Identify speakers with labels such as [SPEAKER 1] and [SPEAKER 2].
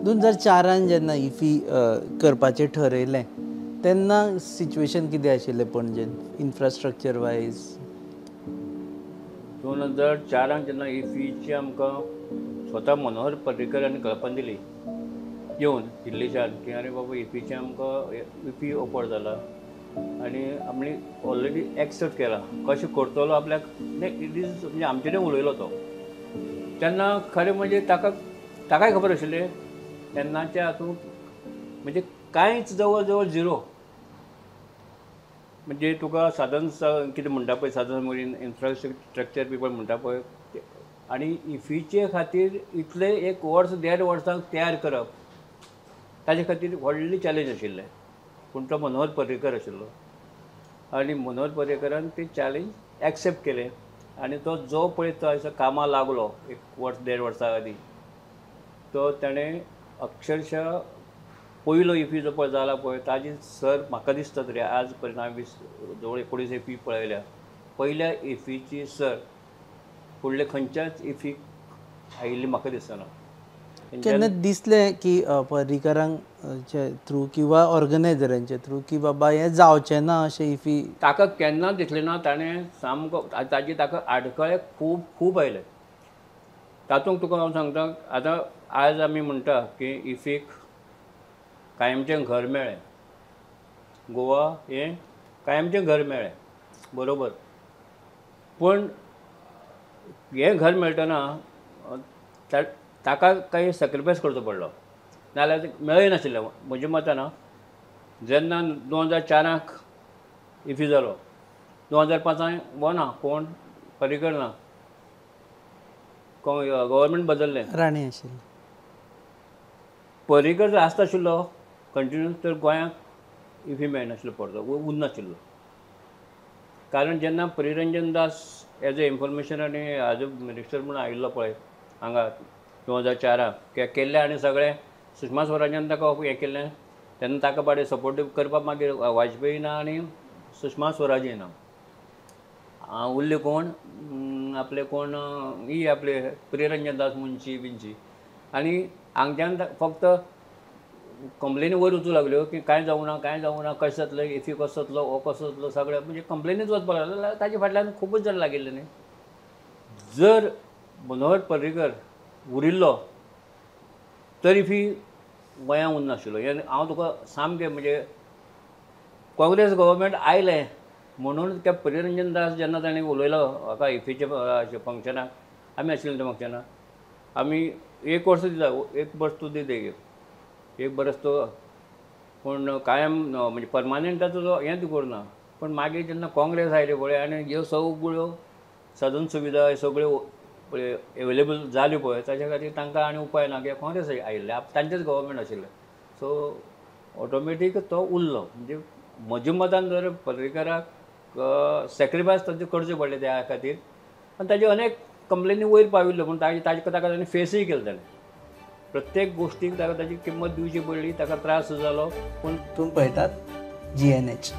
[SPEAKER 1] 2004 जेन्ना इफी करपाचें ठरयलें तेन्ना सिच्युएशन कितें आशिल्लें पणजेन इन्फ्रास्ट्रक्चर वायज?
[SPEAKER 2] 2004 जेन्ना इफीची आमकां स्वता मनोहर पर्रीकर हांणी कल्पना दिली येवन दिल्लीच्यान की अरे बाबा इफीचें आमकां इफी ऑफर जाला आनी आमी ऑलरेडी एक्सेप्ट केला, कशें करतलो आपल्याक it is म्हणजे आमचे कडेन उलयलो तो. तेन्ना खरें म्हणजे ताका ताकाय खबर आशिल्लें तेन्नाच्या हातूंत म्हणजे कांयच जवळ जवळ झिरो. म्हणजे तुका साधन कितें म्हणटा पळय, साधन इन्फ्रास्ट्रक्चर पिपल म्हणटा पळय, आनी इफीचे खातीर इतलें एक वर्स देड वर्सांक तयार करप ताजे खातीर व्हडली चॅलेंज आशिल्लें. पूण तो मनोहर पर्रीकर आशिल्लो आनी मनोहर पर्रीकरान ती चॅलेंज एक्सेप्ट केलें आनी तो जो पळय तो असो कामाक लागलो एक वर्स देड वर्सां आदीं, तो ताणें अक्षरशः पयलो इफी जो पळय जाला पळय ताजी सर म्हाका दिसता तरी आज पर्यंत हांवें 20 जवळ 19 इफी पळयल्या, पयल्या इफीची सर फुडले खंयच्याच इफीक आयिल्ली म्हाका दिसना.
[SPEAKER 1] केन्ना दिसलें की पर्रीकरांचे थ्रू किंवा ऑर्गनायझरांचे थ्रू की बाबा हें जावचें ना अशें इफी?
[SPEAKER 2] ताका केन्ना दिसलें ना. ताणें सामको ताजी ताका आडखळे खूब खूब आयले. तातूंत तुका हांव सांगता, आतां आज आमी म्हणटा की इफीक कायमचें घर मेळ्ळें, गोवा हें कायमचें घर मेळ्ळें, बरोबर. पूण हें घर मेळटना ताका काही सॅक्रिफायस करचो पडलो, नाजाल्यार मेळय नाशिल्लें. म्हज्या मतान जेन्ना 2004 इफी जालो, 2005 वो ना कोण पर्रीकर ना, गव्हर्मेंट बदल्लें,
[SPEAKER 1] राणे आशिल्लें.
[SPEAKER 2] पर्रीकर जर आसता आशिल्लो कंटिन्यू तर गोंयाक इफी मेळनाशिल्लो, परतो उरनाशिल्लो. कारण जेन्ना Priyaranjan Das as a information आनी एज अ मिनिस्टर म्हणून आयिल्लो पळय हांगा 2004 केल्लें आनी सगळें सुषमा स्वराजान ताका हें केल्लें, तेन्ना ताका बाडे सपोर्ट करपाक मागीर वाजपेयी ना आनी सुषमा स्वराजय ना, उरले कोण आपले कोण ही आपले प्रियरंजन दास मुंशी बिंची. आनी हांगच्यान फक्त कंप्लेनी वयर वचूं लागल्यो की कांय जावं ना, कांय जावं ना, कशें जातलें इफी, कसो जातलो, हो कसो जातलो, सगळें म्हणजे कंप्लेनीच वचपाक लागलो. ताजे फाटल्यान खुबूच जाण लागिल्ले न्ही. जर मनोहर पर्रीकर उरिल्लो तर इफी गोंयांत उरनाशिल्लो. हें हांव तुका सामकें म्हणजे काँग्रेस गव्हर्मेंट आयलें म्हणून त्या प्रियरंजन दास जेन्ना ताणें उलयलो हाका इफीच्या फंक्शनाक, आमी आशिल्ले त्या फंक्शनाक, आमी एक वर्स दिता, एक वर्स तूं दी, एक बरस तो पूण कायम म्हणजे परमानंट ताचो जो हें तूं करुना. पूण मागीर जेन्ना काँग्रेस आयले पळय आनी ह्यो सगळ्यो साधन सुविधा सगळ्यो पळय एवेलेबल जाल्यो पळय, ताच्या खातीर तांकां आनी उपाय ना कित्याक काँग्रेस आयिल्लें, तांचेच गव्हर्मेंट आशिल्लें. सो ऑटोमॅटीक तो उरलो. म्हणजे म्हज्या मतान जर पर्रीकराक सॅक्रिफायस तांचे करचें पडलें त्या खातीर, आनी ताजे अनेक कंप्लेनी वयर पाविल्ल्यो, पूण ताजे ताका ताणें फेसूय केलें. ताणें प्रत्येक गोष्टीक ताका ताजी किंमत दिवची पडली, ताका त्रास जालो. पूण
[SPEAKER 1] तूं पळयतात GNH.